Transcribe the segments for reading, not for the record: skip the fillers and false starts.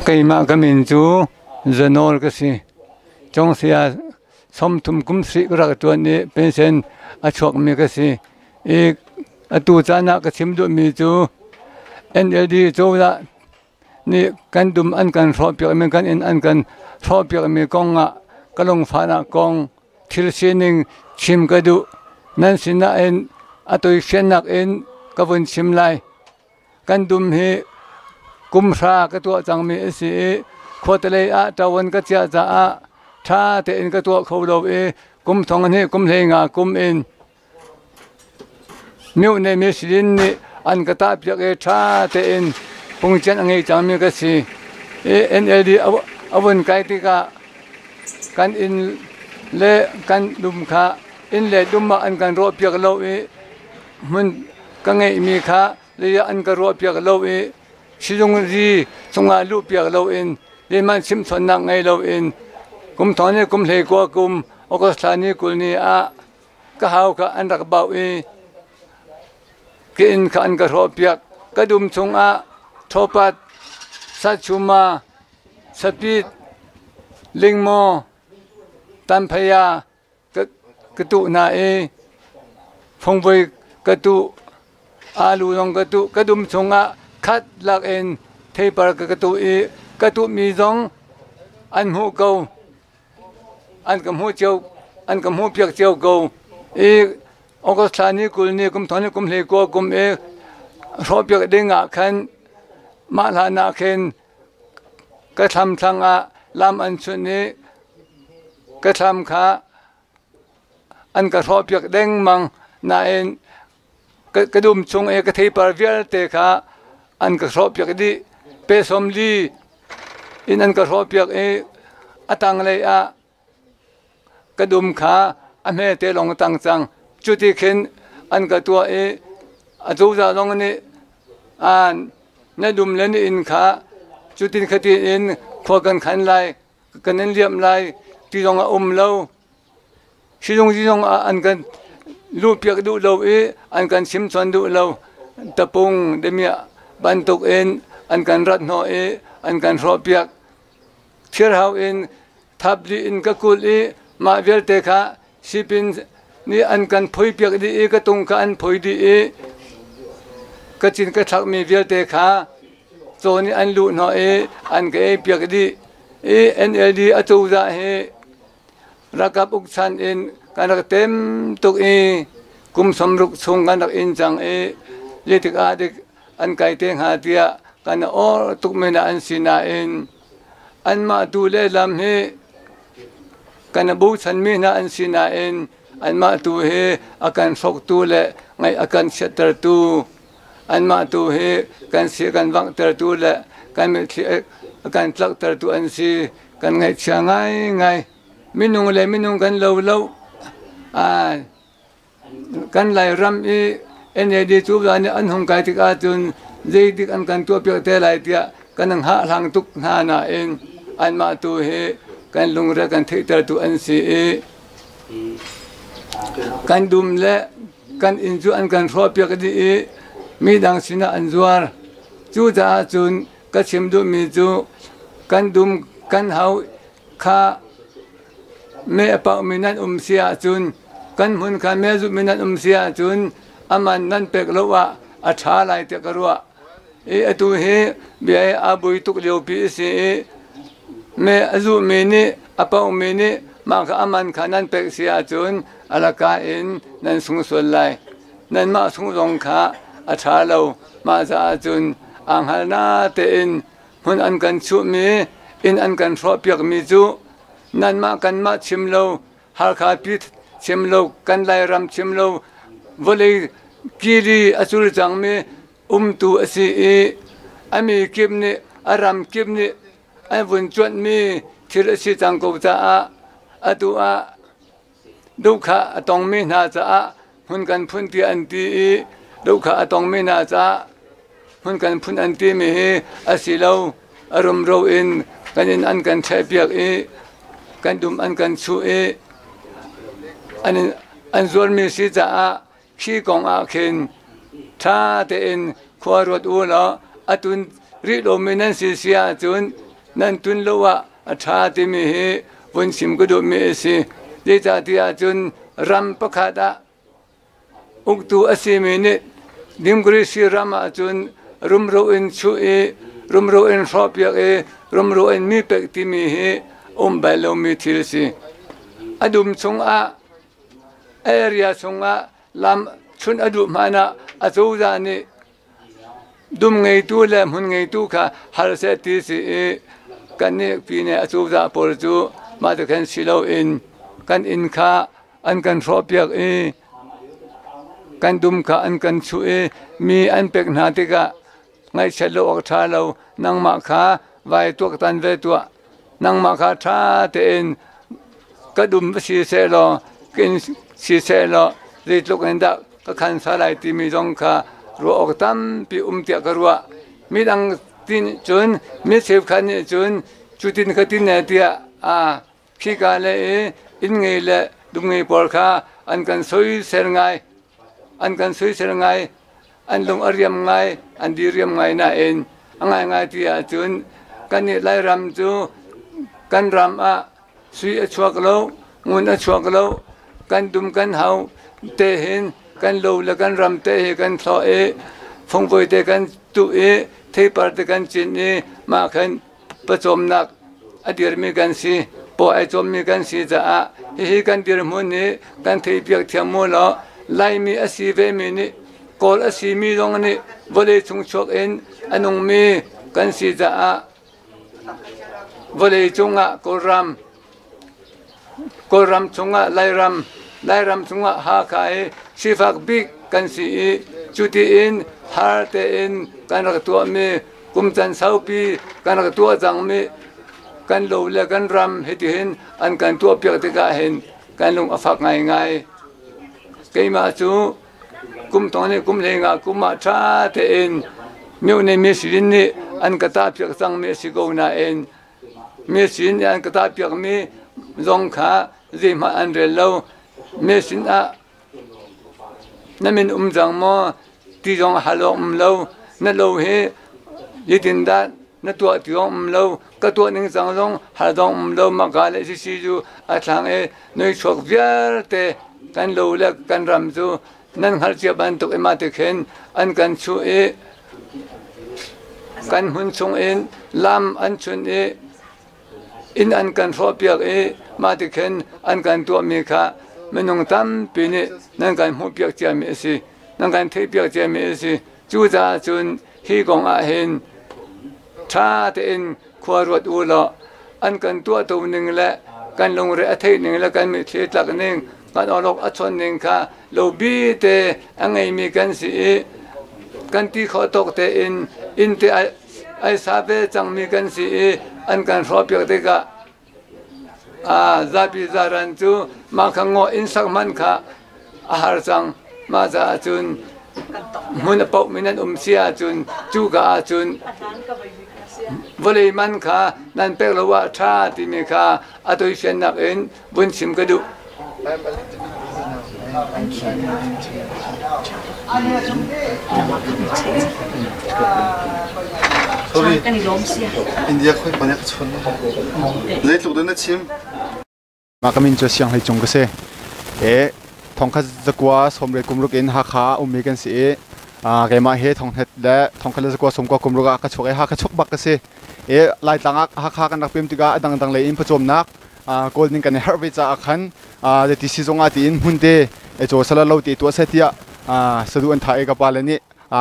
Keimah ka min cu Zanawl ka si. Congsia 30 kum sih ka rak ṭuan i pension a chuakmi ka si. I atu caan ah ka chim duhmi cu NLD cozah nih kan dum an kan hrawhpiakmi kan inn an kan hrawhpiakmi kong ah ka lungfahnak kong thil sining chim ka duh. Nan sinah in a tuifiannak in ka vun chim lai. Kan dum hi kum hra ka tuah cangmi a si i khuatelei ah ṭawan ka chiah caah ṭha tein ka tuah kho lo i kum thong hnih kum hlei nga kum in myohne misilin nih an ka tahpiak i ṭha tein pungcian a ngei cangmi ka si. I NLD a vun kai tikah kan inn le kan dum kha inn le dum ah an kan rawhpiak lo i hmun ka ngeihmi kha lei ah an ka ruahpiak lo i sizung ri chungah luhpiak loin lehman chimchawnnak ngei loin kum thong ni kum hlei kua kum August thla ni 20 ni ah ka hau kha an rak bauh i ka inn kha an ka hrawhpiak. Ka dum chungah thawpat, satchuma, sapit, lingmaw, tanphaya ka tuh hna i fungvoi ka tuh, aalu zong ka tuh. Ka dum chungah khat lak in theipar ka tuh i ka tuhmi zong an hmuh ko. An ka hmuh cio, an ka hmuhpiak cio ko. I August thla ni 20 ni kum thong ni kum hlei kua kum i hrawhpiak ding ah khan mah hlan ah khin ka thlam thlang ah lam an chunh i ka thlam kha an ka hrawhpiak dengmang nain ka dum chung i ka theipar vialte kha an ka hrawhpiak dih. Pe 40 in an ka hrawhpiak i a tanglei ah ka dum kha a hmete lawng a tang cang. Cuti khin an ka tuah i a cozah zong nih na dum le na inn kha cutin khatin in khua kan khan lai, kan in liamh lai ti zong a um lo. Sizung zong ah an kan luhpiak duh lo i an kan chimchawn duh lo. Tapung damiah bantuk in an kan rat hnawh i an kan hrawhpiak. Thirhau in thap dih in ka kulh i mah vialte kha sipin nih an kan phoipiak dih i ka tung kha an phoi dih i ka cin ka thlakmi vialte kha caw nih an luh hnawh i an ka eipiak dih i NLD a cozah hi ralkap uk chan in kan rak tem tuk i kum 60 chung kan rak in cang i zeitik ah dik an kai te hnga tiah kan or tuk men ah an si nain anmah tu le lam hi kan bochanmi hna an si nain anmah tu hi a kan hroktu le ngaih a kan chiattertu anmah tu hi kan si kan vanghtertu le kan mitthli a kan tlaktertu an si. Kan ngaihchia ngaingai. Minung le minung kan lo lo. Kan Lairam i NAD cu nih an hung kai tik ahcun zeidik an kan tuahpiak te lai tiah kan hngahhlang tuk hna nain anmah tu hi kan lungre kan theihtertu an si i kan dum le kan inn cu an kan hrawhpiak dih i midang sinah an zuar. Cucaah cun ka chim duhmi cu kan dum kan hau kha meh a paohmi nan um si ahcun kan hmun kha meh a zumhmi nan um si ahcun a man nan pek lo ah a ṭha lai tiah ka ruah. I atu hi bia hi aa bui tuk liopi a si i meh a zuhmi nih a paohmi nih mah kha a man kha nan pek si ahcun a laka in nan sung sual lai. Nanmah sung zong kha a ṭha lo. Mah caah cun aa hngal na tein hmun an kan chuhmi, inn an kan hrawhpiakmi cu nanmah kanmah chim lo, Halkha pi chim lo, kan Lairam chim lo, vawlei kili a cul cangmi umtu a si i a mi kip nih a ram kip nih an vun cuanhmi thil a si cang ko caah atu ah duhkhah a tongmi hna caah hmun kan phun tiah an ti i duhkhah a tongmi hna caah hmun kan phun an timi hi a si lo. A rumro in kan inn an kan ṭhehpiak i kan dum an kan chuh i an zuarmi si caah khi kong ah khin ṭha tein khua ruat u law a tun rih lomi nan si si ahcun. nan tun lo ah a ṭha timi hi vun chim ka duhmi a si. Zeicahtiah cun ram pakhat ah uktu a simi nih democracy ram ahcun rumro in chuh i rumro in hrawhpiak i rumro in mi pek timi hi um bal lomi thil a si. A dum chungah area chungah lam chunh a duh hmanh ah acozah nih dum ngeitu le hmun ngeitu kha hal seh ti si i kannih pine acozah pawl cu mah ti khan si loin kan inn kha an kan hrawhpiak i kan dum kha an kan chuh i mi an pek hna tikah ngaihchiat lo awk ṭha lo. Nangmah kha vai tuaktan ve tuah. Nangmah kha ṭha tein ka dum va si sehlaw kin si sehlaw zeitluk in dah ka khan sa lai timi zong kha ruah awk tampi um tiah ka ruah. Midang tin cun mi cheukhat nih cun cutin khatin ne tiah a khika le i inn ngei le dum ngei pawl kha an kan soisel ngai. An kan soisel ngai. An lung a riam ngai, an diriam ngai nain a ngaingai ti ahcun kannih Lairam cu kan ram ah sui a chuak lo, ngun a chuak lo, kan dum kan hau te hin kan lo le kan ram te hi kan thlawh i fungvoi te kan tuh i theipar te kan cin i mah khan pawcawmnak a dirmi kan si, paw ai cawmmi kan si caah hihi kan dirhmun nih kan theihpiak thiam mu law Laimi a si vemi nih Kawl a simi zong nih vawlei chung chuak in a nungmi kan si caah vawlei cungah Kawlram, Kawlram chungah Lairam, Lairam chungah Hakha hi sifak bik kan si i cutiin har tein kan rak tuahmi kum can saupi kan rak tuah cangmi kan lo le kan ram hitihin an kan tuahpiak tikah hin kan lung a fak ngaingai. Keimah cu kum thong nih kum hlei nga kum ah ṭha tein miohne misilin nih an ka tahpiak cangmi a si ko nain misin nih an ka tahpiakmi zong kha zeihmanh an rel lo. Misin ah na min um cang maw ti zong hal awk um lo. Na lo hi zeitindah na tuah ti zong um lo. Ka tuah ning cang zong hal zong um lo. Mahka le sisi cu a thlang i noi chuak vialte kan lo le kan ram cu nan hngalh cia bantuk in mah ti khin an kan chuh i kan hmun chung in lam an chun i inn an kan hrawhpiak i mah ti khin an kan tuahmi kha minung tampi nih nan kan hmuhpiak ciami a si, nan kan theihpiak ciami a si. Cucaah cun hi kong ah hin ṭha tein khua ruat u law an kan tuahto ning le kan lungre a theih ning le kan mitthli tlak ning, kan awlok a chon ning kha lobi te a ngeimi kan si i kan ti khawh tawk tein inn te ai sa ve cangmi kan si i an kan hrawhpiak tikah zapi zaran cu mah kha ngaw inn sak hmanh kha a har cang. Mah caah cun hmun a paohmi nan um si ahcun cuka ahcun vawlei man kha nan pek lo ah ṭha timi kha a toifiannak in vun chim ka duh. Sorry. India khoi pa ka chon. Zeitluk dah na chim? Mah ka min cu Siang Hlei Cung ka si. E thongkhat zakua sawmriat kumruk in Hakha ah ummi kan si i keimah hi thongkhat le thongkhat le zakua sawmkua kumruk ah ka chuak i Hakha chuak bak ka si. E Laitlang ah Hakha kan rak pem tikah a dangdang lei in pawcawmnak kawl ning kan i harh ve caah khan zeiti sizung ah tiin hmun te caw sala lo te tuah seh tiah sadu an thah i ka pale nih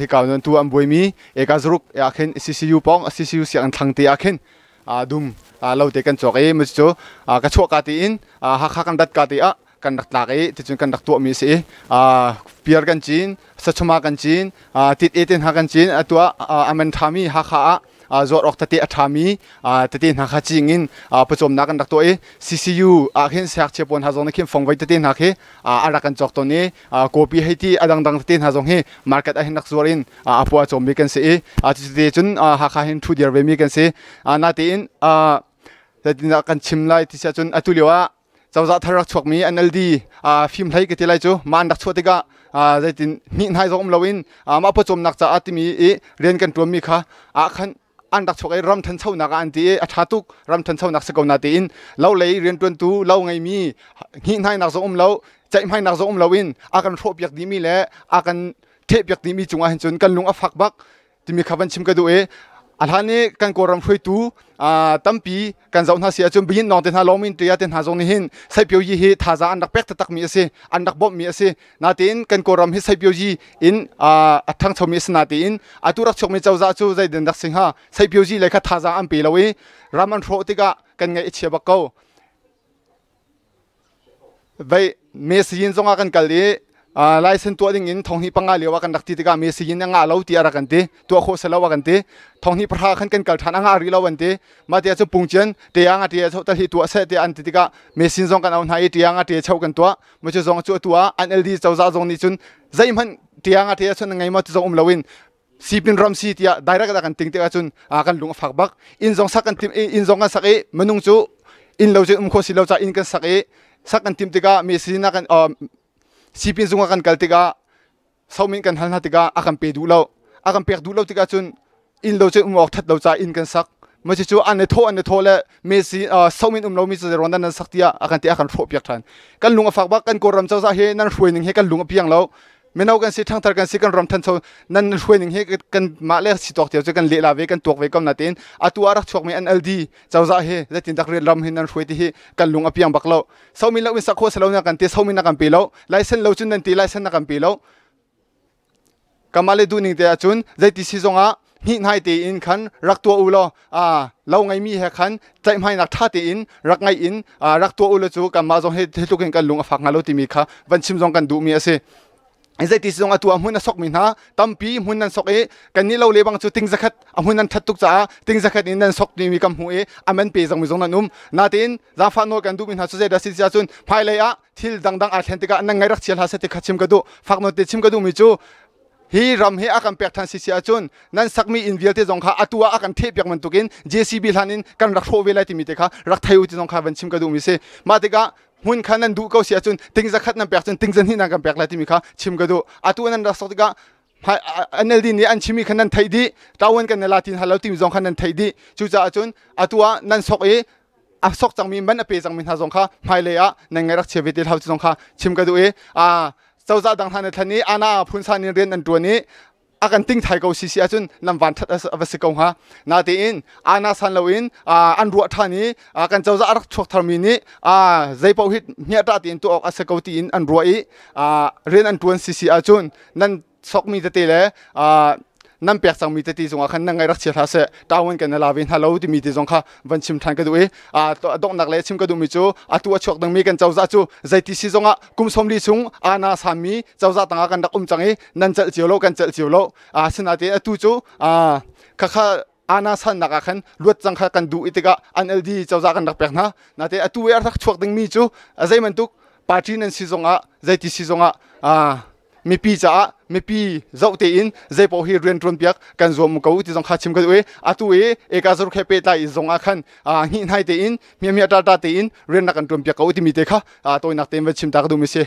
hika non tu an buaimi eka zaruk ah khin CCU pawng CCU sianginn thlang te ah khin dum lo te kan cawk i cu ka chuah ka tiin Hakha kan rat ka te ah kan rak tlak i ticun kan rak tuahmi a si i piar kan cin, sachuma kan cin, tit e te hna kan cin. Atu ah a man ṭhami Hakha ah zuar awk tete a ṭhami tete hna kha cing in pawcawmnak kan rak tuah i CCU ah khin siangngakchia pawl hna zong nih khin fongvei tete hna khi a rak kan cawk tawn i kawpi hei ti a dangdang tete hna zong hi market ah hin rak zuar in a pua a cawmmi kan si i cuti cun Hakha hin ṭhu dir vemi kan si. Natein zeitindah kan chim lai ti si ahcun atu lio ah cozah thar rak chuakmi NLD fimhlei ka ti lai cu mah an rak chuah tikah zeitin hnih hnai zong um loin mah pawcawmnak caah timi i rian kan ṭuanmi kha ah khan An rak chuak i ram ṭhanchonak ah an ti i a ṭha tuk. Ram ṭhanchonak si ko na tiin lo lei rianṭuantu lo ngeimi hngihhnainak zong um lo, ceihmainak zong um loin a kan hrawhpiak dihmi le a kan ṭhehpiak dihmi cungah hin cun kan lung a fak bak timi kha van chim ka duh i a hlan i kan Kawlram hruaitu tampi kan zoh hna si ahcun Bayin Nawng te hna, Lawngmin Tia te hna zong nih hin Saipyoyi hi thazaang an rak pek taktakmi a si, an rak bawmhmi a si. Natein kan Kawlram hi Saipyoyi in a ṭhangchomi a si. Natein atu rak chuakmi cozah cu zeitin rak si hnga? Saipyoyi le kha thazaang an pe lo i ram an hrawh tikah kan ngaih a chia bak ko. Vei Mesiyin zongah kan kal i license tuah ding in 2005 lio ah kan rak ti tikah Mesiyin a ngah lo ti a rak kan ti, tuah khawh si lo a kan ti. 2010 khan kan kal ṭhan, a ngah rih lo an ti. Mah ti ahcun pungcian ṭe nga ṭe chau tal hi tuah seh tiah an ti tikah Mesiyin zong kan auh hna i ṭe nga ṭe chau kan tuah. Mah cu zong cu atu ah NLD cozah zong nih cun zeihmanh ṭe nga ṭe chun ngei maw ti zong um loin sipin ram si tiah direct ah kan ting tikah cun kan lung a fak bak. Inn zong sak kan tim i inn zong kan sak i minung cu inn lo cun um kho si lo caah inn kan sak i sak kan tim tikah mi sin ah kan sipin zung ah kan kal tikah somin kan hal hna tikah a kan pe duh lo. A kan pek duh lo tikah cun inn lo cun um awk that lo caah inn kan sak. Ma cu an i thawh an i thawh le Messi somin um lomi cu zeiruang dah nan sak tiah a kan ti, a kan hrawh piak ṭhan. Kan lung a fak bak. Kan Kawlram cozah hi nan hruai ning hi kan lung a piang lo. Mino kan si, ṭhangthar kan si, kan ram ṭhancho nan hruai ning hi kan mah le si tawk cio cu kan lehla ve, kan tuak ve ko. Natein atu ah rak chuakmi NLD cozah hi zeitin dak rian ram hi nan hruai ti hi kan lung a piang bak lo. Somin lo in sak khawh si lo na kan ti, somin na kan pe lo, license lo cun nan ti, license na kan pe lo. Kamah le duhning te ahcun zeiti si zongah hnih tein khan rak tuah u law lo ngeimi he khan ceihmainak ṭha tein rak ngaih in rak tuah u law cu kanmah zong hi tluk in kan lung a fak hnga lo timi kha van chim zong kan duhmi a si. Zeiti si zong atu ah hmun a sokmi hna tampi hmun nan sok i kannih lo le bang cu ting zakhat a hmun nan ṭhat tuk caah ting zakhat in nan sok timi kan hmuh i a man pe zong mi zong nan um. Natein zaangfah nawl kan duhmi hna cu zeidah si tiah cun hmailei ah thil dangdang aa thlen tikah nan ngai rak chia hlah seh ti kha chim ka duh. Fak nawn te chim ka duhmi cu hi ram hi a kan pek ṭhan si si ahcun nan sakmi inn vialte zong kha atu ah a kan thehpiak bantukin JCB hlan in kan rak hrawh ve lai timi te kha rak thei u ti zong kha van chim ka duhmi si. Mah tikah hmun kha nan duh ko si ahcun ting zakhat nan pek cun ting zahnih nan kan pek lai timi kha chim ka duh. Atu nan rak sok tikah NLD nih an chimmi kha nan theih dih, ṭawan kan la tin hal lo timi zong kha nan theih dih. Cucaah cun atu ah nan sok i a sok cangmi man a pe cangmi hna zong kha hmailei ah nan ngai rak chia ve te hlau ti zong kha chim ka duh i cozah dang hna na thlan i ana phunsan in rian an ṭuan i a kan ting thai ko si si ahcun lam van that a va si ko hnga. Natein ana san loin an ruah ṭhan i kan cozah a rak chuak tharmi nih zei paoh hi hmiah ṭah tiin tuah awk a si ko tiin an ruah i rian an ṭuan si si ahcun nan sokmi tete le nan pek cangmi tete zongah khan nan ngaih rak chia hlah seh, ṭawan kan la ve hna lo timi te zong kha van chim ṭhan ka duh i donghnak le chim ka duhmi cu atu a chuak dingmi kan cozah cu zeiti si zongah kum 40 chung ana sanmi cozah tangah kan rak um cang i nan celh cio lo, kan celh cio lo. Asinain atu cu khakha ana sannak ah khan luat cang kha kan duh i tikah NLD cozah kan rak pek hna. Nate atu i a rak chuak dingmi cu zei bantuk party nan si zongah, zeiti si zongah mipi caah mipi zoh tein zeipaoh hi rian ṭuan piak kan zuam ko ti zong kha chim ka duh i atu i eka zaruk he pehtlai i zong ah khan hnih hnai tein hmiahmiah ṭaṭa tein rian rak kan ṭuan piak ko timi te kha tawinak tein va chim ta ka duhmi si.